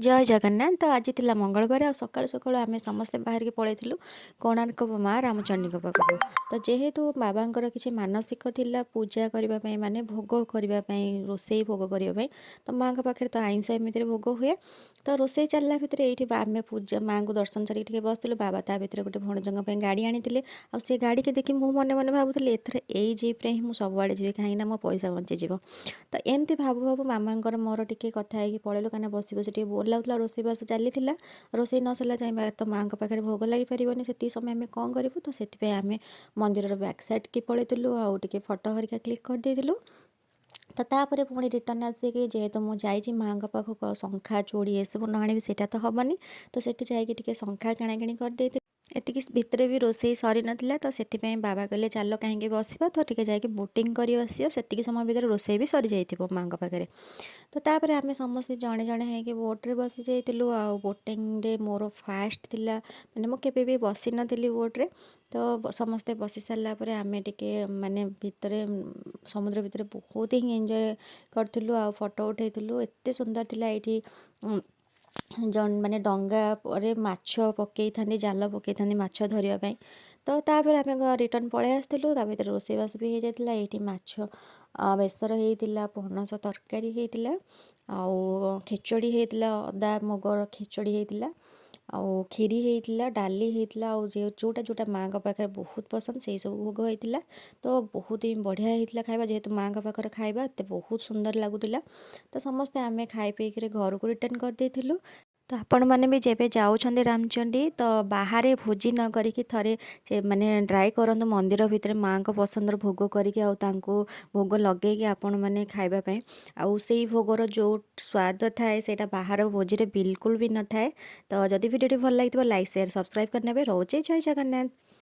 ଜୟ ଜଗନ୍ନାଥ। ତ ଆଜି ଥିଲା ମଙ୍ଗଳବାର ଆଉ ସକାଳୁ ସକାଳୁ ଆମେ ସମସ୍ତେ ବାହାରିକି ପଳେଇଥିଲୁ କୋଣାର୍କ ମା ରାମଚଣ୍ଡୀଙ୍କ ପାଖକୁ। ତ ଯେହେତୁ ବାବାଙ୍କର କିଛି ମାନସିକ ଥିଲା ପୂଜା କରିବା ପାଇଁ, ମାନେ ଭୋଗ କରିବା ପାଇଁ, ରୋଷେଇ ଭୋଗ କରିବା ପାଇଁ, ତ ମାଆଙ୍କ ପାଖରେ ତ ଆଇଁଷ ଏମିତିରେ ଭୋଗ ହୁଏ। ତ ରୋଷେଇ ଚାଲିଲା ଭିତରେ ଏଇଠି ଆମେ ପୂଜା ମାଆଙ୍କୁ ଦର୍ଶନ ସାରିକି ଟିକେ ବସିଥିଲୁ। ବାବା ତା ଭିତରେ ଗୋଟେ ଭଣଜାଙ୍କ ପାଇଁ ଗାଡ଼ି ଆଣିଥିଲେ ଆଉ ସେ ଗାଡ଼ିକି ଦେଖି ମୁଁ ମନେ ମନେ ଭାବୁଥିଲି, ଏଥର ଏଇ ଜିପ୍ରେ ହିଁ ମୁଁ ସବୁଆଡ଼େ ଯିବି, କାହିଁକିନା ମୋ ପଇସା ବଞ୍ଚିଯିବ। ତ ଏମିତି ଭାବୁ ଭାବୁ ମାମାଙ୍କର ମୋର ଟିକେ କଥା ହେଇକି ପଳେଇଲୁ, କାହିଁକିନା ବସି ବସି ଟିକେ ବୋର୍ ଲାଗୁଥିଲା। ରୋଷେଇବାସ ଚାଲିଥିଲା। ରୋଷେଇ ନ ସରିଲା ଯାଏଁ ତ ମାଆଙ୍କ ପାଖରେ ଭୋଗ ଲାଗିପାରିବନି। ସେତିକି ସମୟ ଆମେ କ'ଣ କରିବୁ? ତ ସେଥିପାଇଁ ଆମେ ମନ୍ଦିରର ବ୍ୟାକ୍ ସାଇଡ଼୍କି ପଳେଇଥିଲୁ ଆଉ ଟିକେ ଫଟୋ ହରିକା କ୍ଲିକ୍ କରିଦେଇଥିଲୁ। ତ ତାପରେ ପୁଣି ରିଟର୍ନ ଆସିକି, ଯେହେତୁ ମୁଁ ଯାଇଛି ମାଆଙ୍କ ପାଖକୁ ଆଉ ଶଙ୍ଖା ଚୁଡ଼ି ଏସବୁ ନ ଆଣିବି, ସେଇଟା ତ ହେବନି। ତ ସେଠି ଯାଇକି ଟିକେ ଶଙ୍ଖା କିଣାକିଣି କରିଦେଇଥିଲି। ଏତିକି ଭିତରେ ବି ରୋଷେଇ ସରିନଥିଲା, ତ ସେଥିପାଇଁ ବାବା କହିଲେ, ଚାଲ, କାହିଁକି ବସିବା, ତ ଟିକେ ଯାଇକି ବୋଟିଂ କରି ଆସିବା। ସେତିକି ସମୟ ଭିତରେ ରୋଷେଇ ବି ସରିଯାଇଥିବ ମାଆଙ୍କ ପାଖରେ। ତ ତାପରେ ଆମେ ସମସ୍ତେ ଜଣେ ଜଣେ ହେଇକି ବୋଟ୍ରେ ବସି ଯାଇଥିଲୁ। ଆଉ ବୋଟିଂରେ ମୋର ଫାଷ୍ଟ ଥିଲା, ମାନେ ମୁଁ କେବେ ବି ବସିନଥିଲି ବୋଟ୍ରେ। ତ ସମସ୍ତେ ବସି ସାରିଲା ପରେ ଆମେ ଟିକେ ମାନେ ଭିତରେ, ସମୁଦ୍ର ଭିତରେ ବହୁତ ହିଁ ଏନ୍ଜୟ କରିଥିଲୁ ଆଉ ଫଟୋ ଉଠେଇଥିଲୁ। ଏତେ ସୁନ୍ଦର ଥିଲା। ଏଇଠି ଜଣ ମାନେ ଡଙ୍ଗା ପରେ ମାଛ ପକେଇଥାନ୍ତି, ଜାଲ ପକେଇଥାନ୍ତି ମାଛ ଧରିବା ପାଇଁ। ତ ତାପରେ ଆମେ ରିଟର୍ନ ପଳେଇ ଆସିଥିଲୁ। ତା ଭିତରେ ରୋଷେଇବାସ ବି ହେଇଯାଇଥିଲା। ଏଇଠି ମାଛ ବେସର ହେଇଥିଲା, ପଣସ ତରକାରୀ ହେଇଥିଲା ଆଉ ଖେଚୁଡ଼ି ହେଇଥିଲା, ଅଦା ମୁଗର ଖେଚୁଡ଼ି ହେଇଥିଲା ଆଉ କ୍ଷୀରି ହେଇଥିଲା, ଡାଲି ହେଇଥିଲା ଆଉ ଯେଉଁଟା ଯେଉଁଟା ମାଆଙ୍କ ପାଖରେ ବହୁତ ପସନ୍ଦ, ସେଇ ସବୁ ଭୋଗ ହେଇଥିଲା। ତ ବହୁତ ହିଁ ବଢ଼ିଆ ହେଇଥିଲା ଖାଇବା। ଯେହେତୁ ମାଆଙ୍କ ପାଖରେ ଖାଇବା, ଏତେ ବହୁତ ସୁନ୍ଦର ଲାଗୁଥିଲା। ତ ସମସ୍ତେ ଆମେ ଖାଇ ପିଇକିରି ଘରକୁ ରିଟର୍ନ କରିଦେଇଥିଲୁ। ତ ଆପଣମାନେ ବି ଯେବେ ଯାଉଛନ୍ତି ରାମଚଣ୍ଡୀ, ତ ବାହାରେ ଭୋଜି ନ କରିକି ଥରେ ସେ ମାନେ ଟ୍ରାଏ କରନ୍ତୁ ମନ୍ଦିର ଭିତରେ ମାଆଙ୍କ ପସନ୍ଦର ଭୋଗ କରିକି ଆଉ ତାଙ୍କୁ ଭୋଗ ଲଗେଇକି ଆପଣମାନେ ଖାଇବା ପାଇଁ। ଆଉ ସେଇ ଭୋଗର ଯେଉଁ ସ୍ୱାଦ ଥାଏ, ସେଇଟା ବାହାର ଭୋଜିରେ ବିଲକୁଲ ବି ନଥାଏ। ତ ଯଦି ଭିଡ଼ିଓଟି ଭଲ ଲାଗିଥିବ, ଲାଇକ୍, ସେୟାର, ସବସ୍କ୍ରାଇବ୍ କରିନେବେ। ରହୁଛି, ଜୟ ଜଗନ୍ନାଥ।